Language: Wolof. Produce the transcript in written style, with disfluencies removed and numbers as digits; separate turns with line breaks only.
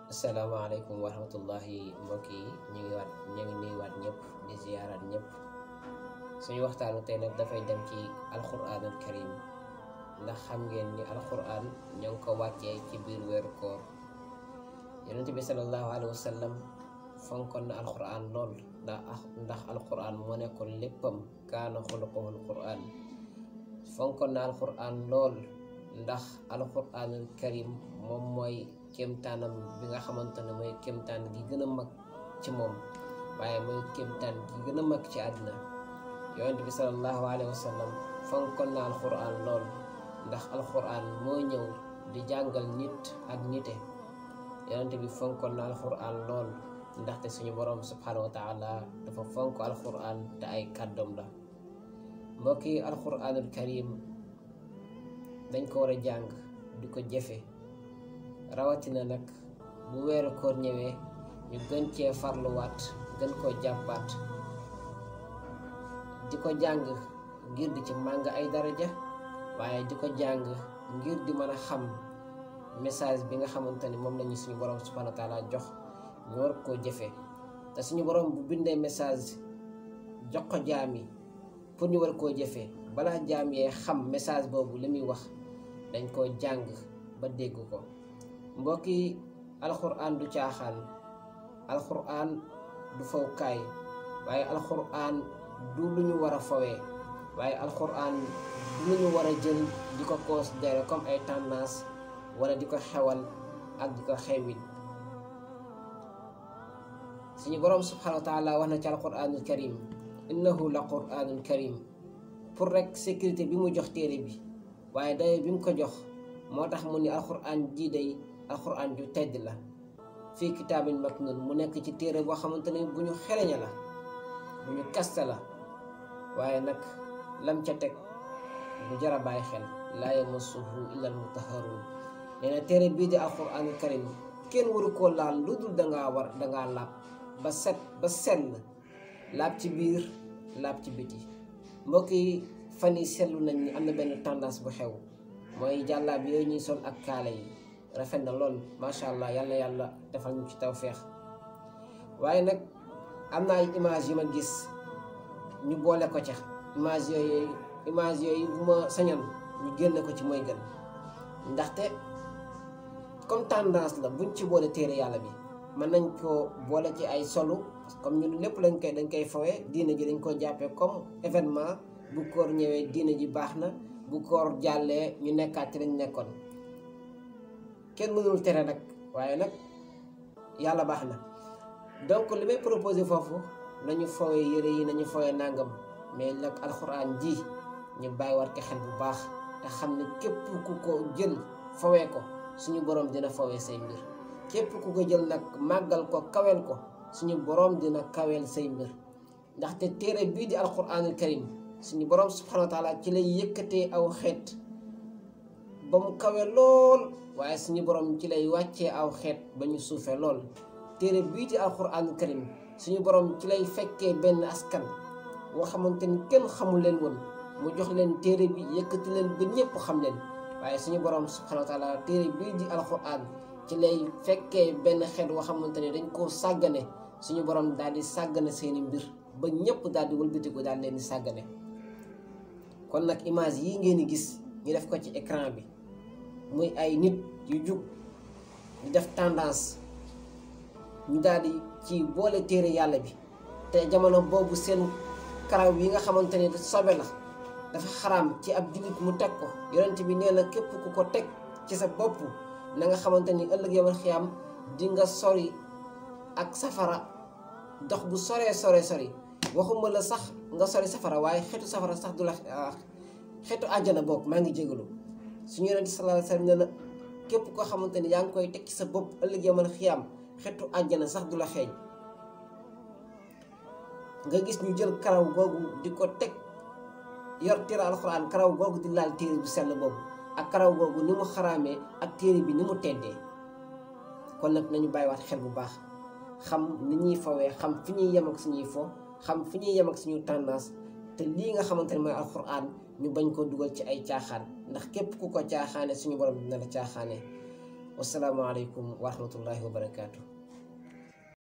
asalaamaaleykum wa rahmatullahi mbokk yi ñu ngi nuyuwaat ñëpp di ziyaaraat ñëpp. suñu waxtaanu tey nag dafay dem ci alquranul karim ndax xam ngeen ni alquran ñoo ngi ko wàccee ci biir weeru koor. yonent bi sallallahu alayhi wa sallam fonkoon na alquran lool ndax alquran moo nekkoon léppam, kaana xuluquhul quran. fonkoon na alquran lool ndax alquranul karim moom mooy kéemtaanam bi nga xamante ne mooy kéemtaan gi gën a mag ci moom, waaye mooy kéemtaan gi gën a mag ci àddina. yonent bi sallallahu alayhi wa sallam fonkoon na alquran lool ndax alquran moo ñëw di jàngal nit ak nite. yonent bi fonkoon na alquran lool ndaxte suñu borom subhanahu wa taala dafa fonk alquran te ay kàddoom la. mbokk yi, alquranul karim dañ ko war a jàng di ko jëfe, rawatina nag bu weeru koor ñëwee ñu gën cee farluwaat, gën koo jàppaat, di ko jàng ngir di ci màng ay daraja, waaye di ko jàng ngir di mën a xam message bi nga xamante ni moom lañu suñu borom subhanahu wa taala jox ñu war koo jëfe. te suñu borom bu bindee message jox ko jaam yi pour ñu war koo jëfe, balaa jaam yee xam message boobu li muy wax dañ koo jàng ba dégg ko. mbokk yi, alquran du caaxaan, alquran du fawkaay, waaye alquran du lu ñu war a fawee, waaye alquran du lu ñu war a jël di ko considérer comme ay tendance wala di ko xewal ak di ko xewil. suñu borom subhanahu wa taala wax na ci alquranul karim, innahu la quranul karim, pour rek sécurité bi mu jox téere bi, waaye dayo bi mu ko jox moo tax mu ni alquran jii day alquran ju tedd la. fii kitaabin maknun, mu nekk ci téere boo xamante ne bu ñu xereña la, bu ñu kasta la, waaye nag lam ca teg bu jara bàyyi xel, laa yamassuhu illa almutahharun. nee na téere bii di alquranul karim kenn waru koo laal lu dul dangaa laab ba set ba sell, laab ci biir laab ci biti. mbokk yi, fan yi seetlu nañ ni am na benn tendance bu xew, mooy jàllaab yooyu ñuy sol ak kaala yi. rafet na lool, macha allah, yal na yàlla defal ñu ci tawféex. waaye nag am na ay image yu ma gis ñu boole ko ca. image yooyu bu ma sañoon ñu génne ko ci mooy gën, ndaxte comme tendance la, buñ ci boole téere yàlla bi mën nañ ko boole ci ay solu, comme ñun lépp dañ koy fawee. diine ji dañ ko jàppee comme événement. bu koor ñëwee diine ji baax na, bu koor jàllee ñu nekkaat ci lañ nekkoon. kenn mënul tere nag, waaye nag yàlla baax na. donc li may proposé foofu, nañu fawee yëre yi, nañu fawee nàngam, mais nag alxuraan ji ñu bàyyi war ko xel bu baax, te xam ne képp ku ko jël fawee ko suñu borom dina fawee say mbir. képp ku ko jël nag màggal ko, kawel ko, suñu borom dina kawel say mbir. ndaxte téere bii di alquranul karim suñu borom subhanahu wa taala ci lay yëkkatee aw xeet ba mu kawe lool, waaye suñu borom ci lay wàccee aw xeet ba ñu suufee lool. téere bii di alquranul karim suñu borom ci lay fekkee benn askan boo xamante ni kenn xamul leen woon, mu jox leen téere bi, yëkkati leen ba ñëpp xam leen. waaye suñu borom subhanahu wa taala téere bii di alquran ci lay fekkee benn xeet boo xamante ni dañ koo sàggane, suñu borom daal di sàggane seeni mbir ba ñëpp daal di wëlbatiku daal leen di sàggane. kon nag image yi ngeen di gis ñu def ko ci écran bi, muy ay nit yu jug di def tendance, ñu daal di ci boole téere yàlla bi. te jamono boobu seen karaw yi nga xamante ni sobe la, dafa xaraam ci ab jullit mu teg ko. yonent bi nee na képp ku ko teg ci sa bopp na nga xamante ni ëllëg yawmal xiyaam di nga sori ak safara, dox bu sori. waxuma la sax nga sori safara, waaye xeetu safara sax du la xeetu àjjana bokk, maa ngi jégalu. suñu yonent sallallahu alayhi wa sallam nee na képp koo xamante ni yaa ngi koy teg ci sa bopp ëllëg yawmal xiyaam xeetu àjjana sax du la xeeñ. nga gis ñu jël karaw googu di ko teg, yor téere alxuraan, karaw googu di laal téere bu sell boobu, ak karaw googu ni mu xaraamee ak téere bi ni mu teddee. kon nag nañu bàyyiwaat xel bu baax, xam ni ñuy fawee, xam fi ñuy yem ak suñuy fo, xam fi ñuy yem ak suñu tendance. te lii nga xamante ne mooy alxuraan ñu bañ koo dugal ci ay caaxaan, ndax képp ku ko caaxaane suñu borom dina la caaxaane. wassalaamu aleykum wa rahmatullahi wa barakaatu.